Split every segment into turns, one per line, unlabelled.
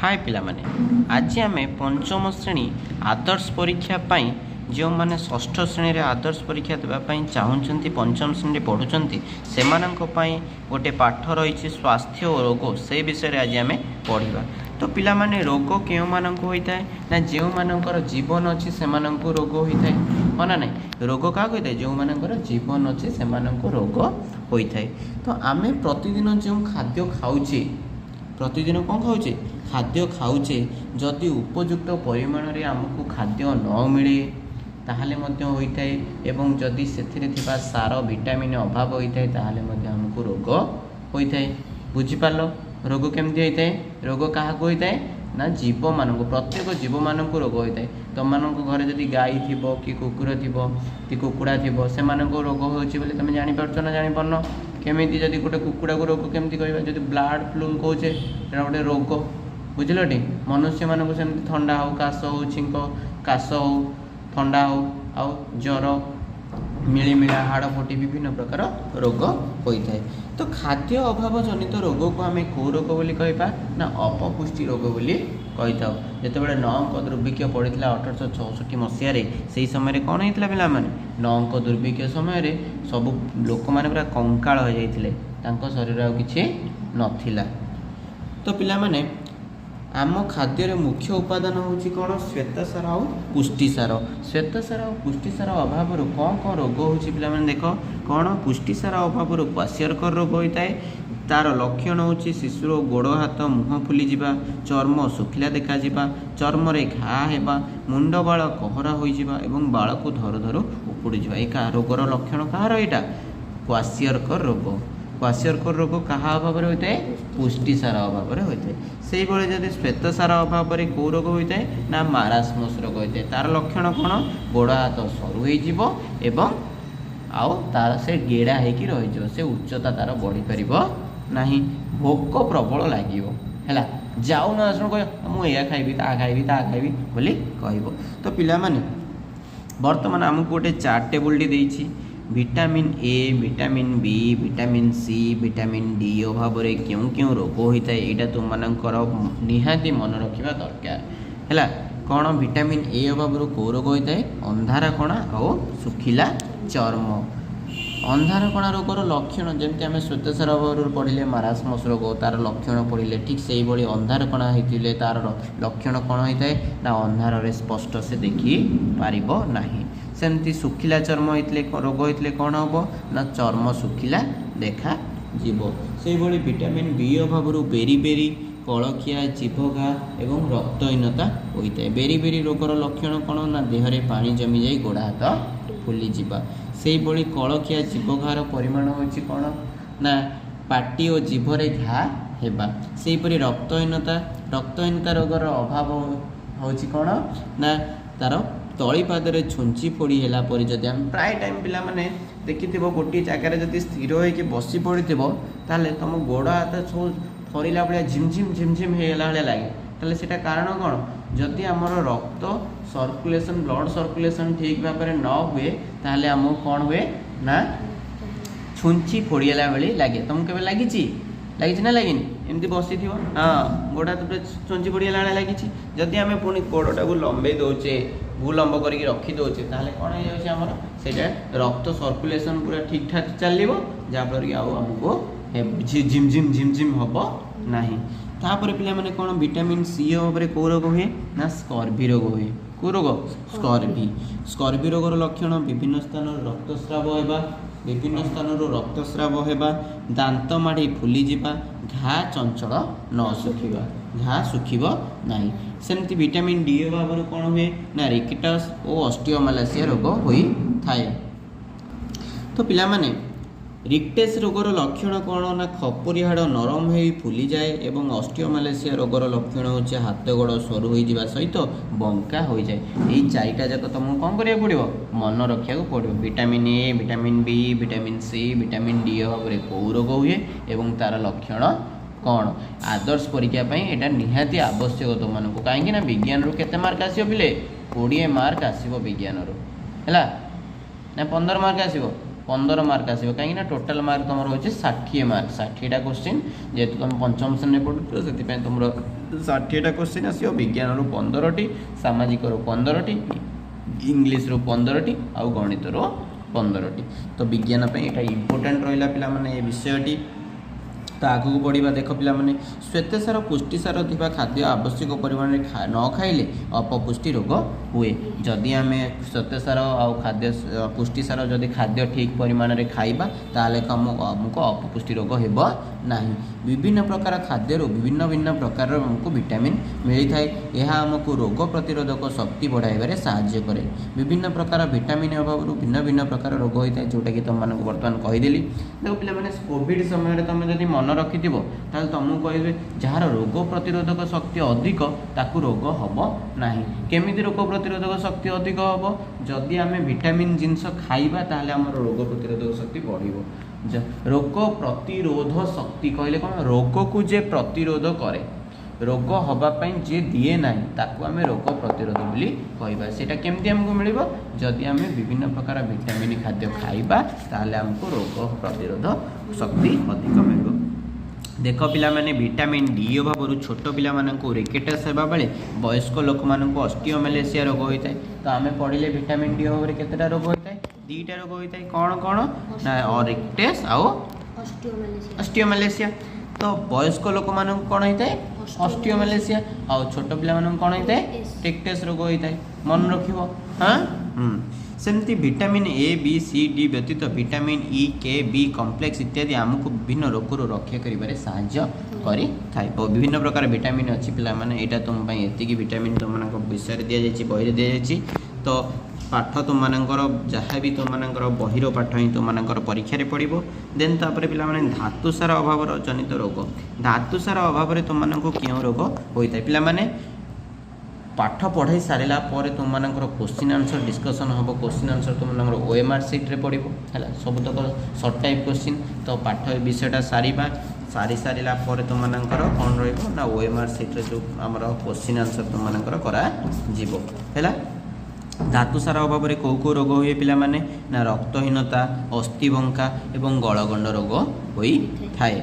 ହାଏ ପିଲାମାନେ, ଆଜି ଆମେ ପଞ୍ଚମ ଶ୍ରେଣୀ ଆଦର୍ଶ ପରୀକ୍ଷା ପାଇଁ, ଯେଉଁମାନେ ଷଷ୍ଠ ଶ୍ରେଣୀରେ ଆଦର୍ଶ ପରୀକ୍ଷା ଦେବା ପାଇଁ ଚାହୁଁଛନ୍ତି, ପଞ୍ଚମ ଶ୍ରେଣୀରେ ପଢ଼ୁଛନ୍ତି, ସେମାନଙ୍କ ପାଇଁ ଗୋଟେ ପାଠ ରହିଛି ସ୍ୱାସ୍ଥ୍ୟ ଓ ରୋଗ। ସେଇ ବିଷୟରେ ଆଜି ଆମେ ପଢ଼ିବା। ତ ପିଲାମାନେ, ରୋଗ କେଉଁମାନଙ୍କୁ ହୋଇଥାଏ ନା ଯେଉଁମାନଙ୍କର ଜୀବନ ଅଛି ସେମାନଙ୍କୁ ରୋଗ ହୋଇଥାଏ, ହଁ ନା ନାହିଁ? ରୋଗ କାହାକୁ ହୋଇଥାଏ? ଯେଉଁମାନଙ୍କର ଜୀବନ ଅଛି ସେମାନଙ୍କୁ ରୋଗ ହୋଇଥାଏ। ତ ଆମେ ପ୍ରତିଦିନ ଯେଉଁ ଖାଦ୍ୟ ଖାଉଛେ, ପ୍ରତିଦିନ କ'ଣ ଖାଉଛେ? ଖାଦ୍ୟ ଖାଉଛେ। ଯଦି ଉପଯୁକ୍ତ ପରିମାଣରେ ଆମକୁ ଖାଦ୍ୟ ନ ମିଳେ ତାହେଲେ ମଧ୍ୟ ହୋଇଥାଏ ଏବଂ ଯଦି ସେଥିରେ ଥିବା ସାର, ଭିଟାମିନ୍ ଅଭାବ ହୋଇଥାଏ ତାହେଲେ ମଧ୍ୟ ଆମକୁ ରୋଗ ହୋଇଥାଏ। ବୁଝିପାରିଲ ରୋଗ କେମିତି ହୋଇଥାଏ? ରୋଗ କାହାକୁ ହୋଇଥାଏ ନା ଜୀବମାନଙ୍କୁ, ପ୍ରତ୍ୟେକ ଜୀବମାନଙ୍କୁ ରୋଗ ହୋଇଥାଏ। ତୁମମାନଙ୍କ ଘରେ ଯଦି ଗାଈ ଥିବ କି କୁକୁର ଥିବ କି କୁକୁଡ଼ା ଥିବ, ସେମାନଙ୍କୁ ରୋଗ ହେଉଛି ବୋଲି ତୁମେ ଜାଣିପାରୁଛ ନା ଜାଣିପାରୁନ? କେମିତି ଯଦି ଗୋଟେ କୁକୁଡ଼ାକୁ ରୋଗ କେମିତି କହିବା? ଯଦି ବ୍ଲାଡ଼ ଫ୍ଲୁ କହୁଛେ, ସେଇଟା ଗୋଟେ ରୋଗ, ବୁଝିଲଟି? ମନୁଷ୍ୟମାନଙ୍କୁ ସେମିତି ଥଣ୍ଡା ହେଉ, କାଶ ହେଉ, ଛିଙ୍କ, କାଶ ହେଉ, ଥଣ୍ଡା ହେଉ, ଆଉ ଜ୍ୱର, ମିଳିମିଳା, ହାଡ଼ ଫୁଟି, ବିଭିନ୍ନ ପ୍ରକାର ରୋଗ ହୋଇଥାଏ। ତ ଖାଦ୍ୟ ଅଭାବ ଜନିତ ରୋଗକୁ ଆମେ କେଉଁ ରୋଗ ବୋଲି କହିବା ନା ଅପପୁଷ୍ଟି ରୋଗ ବୋଲି କହିଥାଉ। ଯେତେବେଳେ 9 ଅଙ୍କ ଦୁର୍ଭିକ୍ଷ ପଡ଼ିଥିଲା 1864 ମସିହାରେ, ସେହି ସମୟରେ କ'ଣ ହେଇଥିଲା ପିଲାମାନେ? 9 ଅଙ୍କ ଦୁର୍ଭିକ୍ଷ ସମୟରେ ସବୁ ଲୋକମାନେ ପୁରା କଙ୍କାଳ ହୋଇଯାଇଥିଲେ, ତାଙ୍କ ଶରୀର ଆଉ କିଛି ନଥିଲା। ତ ପିଲାମାନେ, ଆମ ଖାଦ୍ୟରେ ମୁଖ୍ୟ ଉପାଦାନ ହେଉଛି କ'ଣ? ଶ୍ୱେତସାର ଆଉ ପୁଷ୍ଟିସାର। ଶ୍ୱେତସାର ଆଉ ପୁଷ୍ଟିସାର ଅଭାବରୁ କ'ଣ କ'ଣ ରୋଗ ହେଉଛି ପିଲାମାନେ ଦେଖ। କ'ଣ? ପୁଷ୍ଟିସାର ଅଭାବରୁ କ୍ୱାସିଅରକର ରୋଗ ହୋଇଥାଏ। ତା'ର ଲକ୍ଷଣ ହେଉଛି ଶିଶୁର ଗୋଡ଼, ହାତ, ମୁହଁ ଫୁଲିଯିବା, ଚର୍ମ ଶୁଖିଲା ଦେଖାଯିବା, ଚର୍ମରେ ଘା ହେବା, ମୁଣ୍ଡ ବାଳ କହରା ହୋଇଯିବା ଏବଂ ବାଳକୁ ଧରୁ ଧରୁ ଉପୁଡ଼ିଯିବା। ଏ ରୋଗର ଲକ୍ଷଣ କାହାର ଏଇଟା? କ୍ୱାସିଅରକର ରୋଗ। କ୍ୱାସିଅରକର ରୋଗ କାହା ଅଭାବରେ ହୋଇଥାଏ? ପୁଷ୍ଟିସାର ଅଭାବରେ ହୋଇଥାଏ। ସେଇଭଳି ଯଦି ଶ୍ୱେତସାର ଅଭାବରେ କେଉଁ ରୋଗ ହୋଇଥାଏ ନା ମାରାସ୍ମସ୍ ରୋଗ ହୋଇଥାଏ। ତା'ର ଲକ୍ଷଣ କ'ଣ? ଗୋଡ଼ ହାତ ସରୁ ହେଇଯିବ ଏବଂ ଆଉ ତାର ସେ ଗେଡ଼ା ହେଇକି ରହିଯିବ, ସେ ଉଚ୍ଚତା ତାର ବଢ଼ିପାରିବ ନାହିଁ, ଭୋକ ପ୍ରବଳ ଲାଗିବ, ହେଲା? ଯାଉ ନ ଆସୁଣୁ କହିବ ମୁଁ ଏଇଆ ଖାଇବି, ତାହା ଖାଇବି, ତାହା ଖାଇବି ବୋଲି କହିବ। ତ ପିଲାମାନେ, ବର୍ତ୍ତମାନ ଆମକୁ ଗୋଟେ ଚାର୍ଟ ଟେବୁଲଟି ଦେଇଛି। Vitamin A, vitamin B, vitamin C, vitamin D ଅଭାବରେ କେଉଁ କେଉଁ ରୋଗ ହୋଇଥାଏ, ଏଇଟା ତୁମମାନଙ୍କର ନିହାତି ମନେ ରଖିବା ଦରକାର, ହେଲା? କ'ଣ? ଭିଟାମିନ୍ ଏ ଅଭାବରୁ କେଉଁ ରୋଗ ହୋଇଥାଏ? ଅନ୍ଧାରକଣା ଆଉ ଶୁଖିଲା ଚର୍ମ। ଅନ୍ଧାରକଣା ରୋଗର ଲକ୍ଷଣ, ଯେମିତି ଆମେ ଶ୍ୱେତସାର ଅଭାବରୁ ପଢ଼ିଲେ ମାରାସ୍ମସ୍ ରୋଗ, ତା'ର ଲକ୍ଷଣ ପଢ଼ିଲେ, ଠିକ୍ ସେଇଭଳି ଅନ୍ଧାରକଣା ହେଇଥିଲେ ତା'ର ଲକ୍ଷଣ କ'ଣ ହୋଇଥାଏ ନା ଅନ୍ଧାରରେ ସ୍ପଷ୍ଟ ସେ ଦେଖିପାରିବ ନାହିଁ। ସେମିତି ଶୁଖିଲା ଚର୍ମ ହେଇଥିଲେ, ରୋଗ ହେଇଥିଲେ କ'ଣ ହେବ ନା ଚର୍ମ ଶୁଖିଲା ଦେଖାଯିବ। ସେଇଭଳି ଭିଟାମିନ୍ ବି ଅଭାବରୁ ବେରି ବେରି, କଳଖିଆ, ଜିଭଘା ଏବଂ ରକ୍ତହୀନତା ହୋଇଥାଏ। ବେରି ବେରି ରୋଗର ଲକ୍ଷଣ କ'ଣ ନା ଦେହରେ ପାଣି ଜମିଯାଇ ଗୋଡ଼ ହାତ ଫୁଲିଯିବା। ସେଇଭଳି କଳଖିଆ ଜିଭଘାର ପରିମାଣ ହେଉଛି କ'ଣ ନା ପାଟି ଓ ଜିଭରେ ଘା ହେବା। ସେହିପରି ରକ୍ତହୀନତା, ରକ୍ତହୀନତା ରୋଗର ଅଭାବ ହେଉଛି କ'ଣ ନା ତା'ର ତଳିପାଦରେ ଛୁଞ୍ଚି ଫୋଡ଼ି ହେଲା ପରି। ଯଦି ଆମେ ପ୍ରାୟ ଟାଇମ୍ ପିଲାମାନେ ଦେଖିଥିବ, ଗୋଟିଏ ଜାଗାରେ ଯଦି ସ୍ଥିର ହେଇକି ବସି ପଡ଼ିଥିବ ତାହେଲେ ତୁମ ଗୋଡ଼ ହାତ ସବୁ ଥରିଲା ଭଳିଆ, ଝିମ୍ ଝିମ୍ ଝିମ୍ ଝିମ୍ ହେଇଗଲା ଭଳିଆ ଲାଗେ। ତାହେଲେ ସେଇଟା କାରଣ କ'ଣ? ଯଦି ଆମର ରକ୍ତ ସର୍କୁଲେସନ୍, ବ୍ଲଡ଼ ସର୍କୁଲେସନ୍ ଠିକ୍ ଭାବରେ ନ ହୁଏ ତାହେଲେ ଆମକୁ କ'ଣ ହୁଏ ନା ଛୁଞ୍ଚି ଫୋଡ଼ିଲା ଭଳି ଲାଗେ। ତୁମକୁ କେବେ ଲାଗିଛି? ଲାଗିଛି ନା ଲାଗିନି? ଏମିତି ବସିଥିବ, ହଁ, ଗୋଡ଼ ହାତ ପୁରା ଛୁଞ୍ଚି ଫୋଡ଼ିଲା ଭଳିଆ ଲାଗିଛି। ଯଦି ଆମେ ପୁଣି ଗୋଡ଼ଟାକୁ ଲମ୍ବେଇ ଦେଉଛେ, ଭୂଲମ୍ବ କରିକି ରଖି ଦେଉଛେ, ତାହେଲେ କ'ଣ ହେଇଯାଉଛି ଆମର? ସେଇଟା ରକ୍ତ ସର୍କୁଲେସନ୍ ପୁରା ଠିକ୍ ଠାକ୍ ଚାଲିବ, ଯାହାଫଳରେ କି ଆଉ ଆମକୁ ଝିମ୍ ଝିମ୍ ଝିମ୍ ଝିମ୍ ହେବ ନାହିଁ। ତାପରେ ପିଲାମାନେ କ'ଣ? ଭିଟାମିନ୍ ସି ଅଭାବରେ କେଉଁ ରୋଗ ହୁଏ ନା ସ୍କର୍ଭି ରୋଗ ହୁଏ। କେଉଁ ରୋଗ? ସ୍କର୍ଭି। ସ୍କର୍ଭି ରୋଗର ଲକ୍ଷଣ ବିଭିନ୍ନ ସ୍ଥାନରୁ ରକ୍ତସ୍ରାବ ହେବା, ବିଭିନ୍ନ ସ୍ଥାନରୁ ରକ୍ତସ୍ରାବ ହେବା, ଦାନ୍ତ ମାଢ଼ି ଫୁଲିଯିବା, ଘା ଚଞ୍ଚଳ ନ ଶୁଖିବା, ଘା ଶୁଖିବ ନାହିଁ। ସେମିତି ଭିଟାମିନ୍ ଡି ଅଭାବରୁ କ'ଣ ହୁଏ ନା ରିକିଟସ୍ ଓ ଅଷ୍ଟିଓମାଲାସିଆ ରୋଗ ହୋଇଥାଏ। ତ ପିଲାମାନେ, ରିକେଟ୍ସ ରୋଗର ଲକ୍ଷଣ କ'ଣ ନା ଖପୁରି ହାଡ଼ ନରମ ହୋଇ ଫୁଲିଯାଏ ଏବଂ ଅଷ୍ଟିଓମାଲେସିଆ ରୋଗର ଲକ୍ଷଣ ହେଉଛି ହାତ ଗୋଡ଼ ସରୁ ହୋଇଯିବା ସହିତ ବଙ୍କା ହୋଇଯାଏ। ଏଇ ଚାରିଟା ଯାକ ତୁମକୁ କ'ଣ କରିବାକୁ ପଡ଼ିବ? ମନେ ରଖିବାକୁ ପଡ଼ିବ। Vitamin A, vitamin B, vitamin C, vitamin D ଅଭାବରେ କେଉଁ ରୋଗ ହୁଏ ଏବଂ ତା'ର ଲକ୍ଷଣ କ'ଣ। ଆଦର୍ଶ ପରୀକ୍ଷା ପାଇଁ ଏଇଟା ନିହାତି ଆବଶ୍ୟକ ତୁମମାନଙ୍କୁ। କାହିଁକି ନା ବିଜ୍ଞାନରୁ କେତେ ମାର୍କ ଆସିବ ପିଲେ? 20 ମାର୍କ ଆସିବ ବିଜ୍ଞାନରୁ, ହେଲା ନା? 15 ମାର୍କ ଆସିବ, 15 ମାର୍କ ଆସିବ। କାହିଁକି ନା ଟୋଟାଲ୍ ମାର୍କ ତୁମର ହେଉଛି 60 ମାର୍କ, 60ଟା କୋଶ୍ଚିନ୍। ଯେହେତୁ ତୁମେ ପଞ୍ଚମ ଶ୍ରେଣୀରେ ପଢ଼ୁଛ, ସେଥିପାଇଁ ତୁମର 60ଟା କୋଶ୍ଚିନ୍ ଆସିବ। ବିଜ୍ଞାନରୁ 15ଟି, ସାମାଜିକରୁ 15ଟି, ଇଂଲିଶରୁ 15ଟି ଆଉ ଗଣିତରୁ 15ଟି। ତ ବିଜ୍ଞାନ ପାଇଁ ଏଇଟା ଇମ୍ପୋର୍ଟାଣ୍ଟ ରହିଲା ପିଲାମାନେ, ଏ ବିଷୟଟି। ତ ଆଗକୁ ବଢ଼ିବା। ଦେଖ ପିଲାମାନେ, ଶ୍ୱେତସାର, ପୁଷ୍ଟିସାର ଥିବା ଖାଦ୍ୟ ଆବଶ୍ୟକ ପରିମାଣରେ ନ ଖାଇଲେ ଅପପୁଷ୍ଟି ରୋଗ ହୁଏ। ଯଦି ଆମେ ଶ୍ୱେତସାର ଆଉ ଖାଦ୍ୟ ପୁଷ୍ଟିସାର ଯଦି ଖାଦ୍ୟ ଠିକ୍ ପରିମାଣରେ ଖାଇବା, ତାହେଲେ ଆମକୁ ଅପପୁଷ୍ଟି ରୋଗ ହେବ ନାହିଁ। ବିଭିନ୍ନ ପ୍ରକାର ଖାଦ୍ୟରୁ ବିଭିନ୍ନ ଭିନ୍ନ ପ୍ରକାରର ଆମକୁ ଭିଟାମିନ୍ ମିଳିଥାଏ। ଏହା ଆମକୁ ରୋଗ ପ୍ରତିରୋଧକ ଶକ୍ତି ବଢ଼ାଇବାରେ ସାହାଯ୍ୟ କରେ। ବିଭିନ୍ନ ପ୍ରକାର ଭିଟାମିନ୍ ଅଭାବରୁ ଭିନ୍ନ ଭିନ୍ନ ପ୍ରକାର ରୋଗ ହୋଇଥାଏ, ଯେଉଁଟାକି ତୁମମାନଙ୍କୁ ବର୍ତ୍ତମାନ କହିଦେଲି। ଦେଖ ପିଲାମାନେ, କୋଭିଡ଼ ସମୟରେ ତୁମେ ଯଦି ମନେ ରଖିଥିବ, ତାହେଲେ ତୁମକୁ କହିବେ, ଯାହାର ରୋଗ ପ୍ରତିରୋଧକ ଶକ୍ତି ଅଧିକ ତାକୁ ରୋଗ ହେବ ନାହିଁ। କେମିତି ରୋଗ ପ୍ରତିରୋଧକ ଶକ୍ତି ଅଧିକ ହେବ? ଯଦି ଆମେ ଭିଟାମିନ୍ ଜିନିଷ ଖାଇବା, ତାହେଲେ ଆମର ରୋଗ ପ୍ରତିରୋଧକ ଶକ୍ତି ବଢ଼ିବ। ରୋଗ ପ୍ରତିରୋଧ ଶକ୍ତି କହିଲେ କ'ଣ? ରୋଗକୁ ଯେ ପ୍ରତିରୋଧ କରେ, ରୋଗ ହେବା ପାଇଁ ଯିଏ ଦିଏ ନାହିଁ, ତାକୁ ଆମେ ରୋଗ ପ୍ରତିରୋଧ ବୋଲି କହିବା। ସେଇଟା କେମିତି ଆମକୁ ମିଳିବ? ଯଦି ଆମେ ବିଭିନ୍ନ ପ୍ରକାର ଭିଟାମିନ୍ ଖାଦ୍ୟ ଖାଇବା, ତାହେଲେ ଆମକୁ ରୋଗ ପ୍ରତିରୋଧ ଶକ୍ତି ଅଧିକ ମିଳିବ। ଦେଖ ପିଲାମାନେ, ଭିଟାମିନ୍ ଡି ଅଭାବରୁ ଛୋଟ ପିଲାମାନଙ୍କୁ ରିକେଟସ୍ ହେବା ବେଳେ ବୟସ୍କ ଲୋକମାନଙ୍କୁ ଅଷ୍ଟିଓମେଲେସିଆ ରୋଗ ହୋଇଥାଏ। ତ ଆମେ ପଢ଼ିଲେ, ଭିଟାମିନ୍ ଡି ଅଭାବରେ କେତେଟା ରୋଗ ହୋଇଥାଏ? ଦୁଇଟା ରୋଗ ହୋଇଥାଏ। କ'ଣ କ'ଣ ନା ରିକେଟସ୍ ଆଉ
ଅଷ୍ଟିଓମାଲେସିଆ।
ଅଷ୍ଟିଓମାଲେସିଆ। ତ ବୟସ୍କ ଲୋକମାନଙ୍କୁ କ'ଣ ହେଇଥାଏ? ଅଷ୍ଟିଓମାଲେସିଆ। ଆଉ ଛୋଟ ପିଲାମାନଙ୍କୁ କ'ଣ ହେଇଥାଏ? ରିକେଟସ୍ ରୋଗ ହୋଇଥାଏ। ମନେ ରଖିବ। ହଁ ହୁଁ ସେମିତି vitamin A, B, C, D ବ୍ୟତୀତ ଭିଟାମିନ୍ ଇ, କେ, ବି କମ୍ପ୍ଲେକ୍ସ ଇତ୍ୟାଦି ଆମକୁ ବିଭିନ୍ନ ରୋଗରୁ ରକ୍ଷା କରିବାରେ ସାହାଯ୍ୟ କରିଥାଏ। ବିଭିନ୍ନ ପ୍ରକାର ଭିଟାମିନ୍ ଅଛି ପିଲାମାନେ। ଏଇଟା ତୁମ ପାଇଁ ଏତିକି ଭିଟାମିନ୍ ତୁମମାନଙ୍କ ବିଷୟରେ ଦିଆଯାଇଛି, ବହିରେ ଦିଆଯାଇଛି। ତ ପାଠ ତୁମମାନଙ୍କର ଯାହା ବି ତୁମମାନଙ୍କର ବହିର ପାଠ ହିଁ ତୁମମାନଙ୍କର ପରୀକ୍ଷାରେ ପଡ଼ିବ। ଦେନ୍ ତାପରେ ପିଲାମାନେ, ଧାତୁସାର ଅଭାବର ଜନିତ ରୋଗ। ଧାତୁସାର ଅଭାବରେ ତୁମମାନଙ୍କୁ କେଉଁ ରୋଗ ହୋଇଥାଏ? ପିଲାମାନେ, ପାଠ ପଢ଼ାଇ ସାରିଲା ପରେ ତୁମମାନଙ୍କର କୋଶ୍ଚିନ୍ ଆନ୍ସର୍ ଡିସ୍କସନ୍ ହେବ। କୋଶ୍ଚିନ୍ ଆନ୍ସର୍ ତୁମମାନଙ୍କର ଓଏମ୍ଆର୍ ସିଟ୍ରେ ପଡ଼ିବ, ହେଲା? ସବୁତକ ସର୍ଟ ଟାଇପ୍ କୋଶ୍ଚିନ୍। ତ ପାଠ ଏ ବିଷୟଟା ସାରିବା, ସାରି ସାରିଲା ପରେ ତୁମମାନଙ୍କର କ'ଣ ରହିବ ନା ଓଏମ୍ଆର୍ ସିଟ୍ରେ ଯେଉଁ ଆମର କୋଶ୍ଚିନ୍ ଆନ୍ସର୍ ତୁମମାନଙ୍କର କରାଯିବ, ହେଲା? ଧାତୁସାର ଅଭାବରେ କେଉଁ କେଉଁ ରୋଗ ହୁଏ ପିଲାମାନେ? ନା ରକ୍ତହୀନତା, ଅସ୍ଥିବଙ୍କା ଏବଂ ଗଳଗଣ୍ଡ ରୋଗ ହୋଇଥାଏ।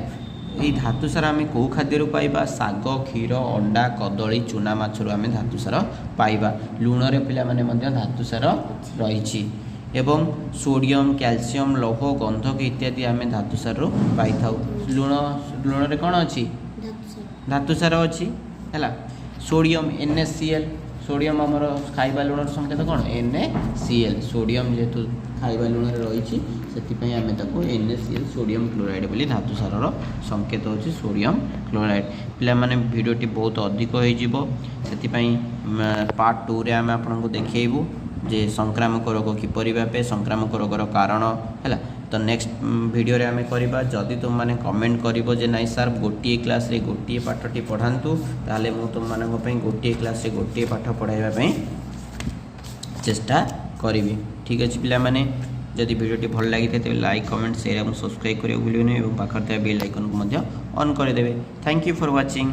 ଏଇ ଧାତୁସାର ଆମେ କେଉଁ ଖାଦ୍ୟରୁ ପାଇବା? ଶାଗ, କ୍ଷୀର, ଅଣ୍ଡା, କଦଳୀ, ଚୁନା ମାଛରୁ ଆମେ ଧାତୁସାର ପାଇବା। ଲୁଣରେ ପିଲାମାନେ ମଧ୍ୟ ଧାତୁସାର ରହିଛି ଏବଂ ସୋଡ଼ିୟମ୍, କ୍ୟାଲସିୟମ୍, ଲୌହ, ଗନ୍ଧକ ଇତ୍ୟାଦି ଆମେ ଧାତୁସାରରୁ ପାଇଥାଉ। ଲୁଣରେ କ'ଣ ଅଛି?
ଧାତୁସାର।
ଧାତୁସାର ଅଛି, ହେଲା? ସୋଡ଼ିୟମ୍, NaCl, sodium ଆମର ଖାଇବା ଲୁଣର ସଂକେତ କ'ଣ? NaCl। Sodium ଯେହେତୁ ଖାଇବା ଲୁଣରେ ରହିଛି, ସେଥିପାଇଁ ଆମେ ତାକୁ NaCl, sodium chloride ବୋଲି ଧାତୁସାରର ସଂକେତ ହେଉଛି ସୋଡ଼ିୟମ୍ କ୍ଲୋରାଇଡ଼୍। ପିଲାମାନେ, ଭିଡ଼ିଓଟି ବହୁତ ଅଧିକ ହେଇଯିବ, ସେଥିପାଇଁ ପାର୍ଟ 2ରେ ଆମେ ଆପଣଙ୍କୁ ଦେଖେଇବୁ ଯେ ସଂକ୍ରାମକ ରୋଗ କିପରି ବ୍ୟାପେ, ସଂକ୍ରାମକ ରୋଗର କାରଣ, ହେଲା? ତ ନେକ୍ସଟ ଭିଡ଼ିଓରେ ଆମେ କରିବା। ଯଦି ତୁମମାନେ କମେଣ୍ଟ କରିବ ଯେ ନାଇଁ ସାର୍, ଗୋଟିଏ କ୍ଲାସ୍ରେ ଗୋଟିଏ ପାଠଟି ପଢ଼ାନ୍ତୁ, ତାହେଲେ ମୁଁ ତୁମମାନଙ୍କ ପାଇଁ ଗୋଟିଏ କ୍ଲାସ୍ରେ ଗୋଟିଏ ପାଠ ପଢ଼ାଇବା ପାଇଁ ଚେଷ୍ଟା କରିବି। ଠିକ୍ ଅଛି ପିଲାମାନେ, ଯଦି ଭିଡ଼ିଓଟି ଭଲ ଲାଗିଥାଏ, ତେବେ ଲାଇକ୍, କମେଣ୍ଟ, ସେୟାର ଏବଂ ସବସ୍କ୍ରାଇବ୍ କରିବାକୁ ଭୁଲିବେନି ଏବଂ ପାଖରେ ଥିବା ବେଲ୍ ଆଇକନ୍କୁ ମଧ୍ୟ ଅନ୍ କରିଦେବେ। Thank you for watching.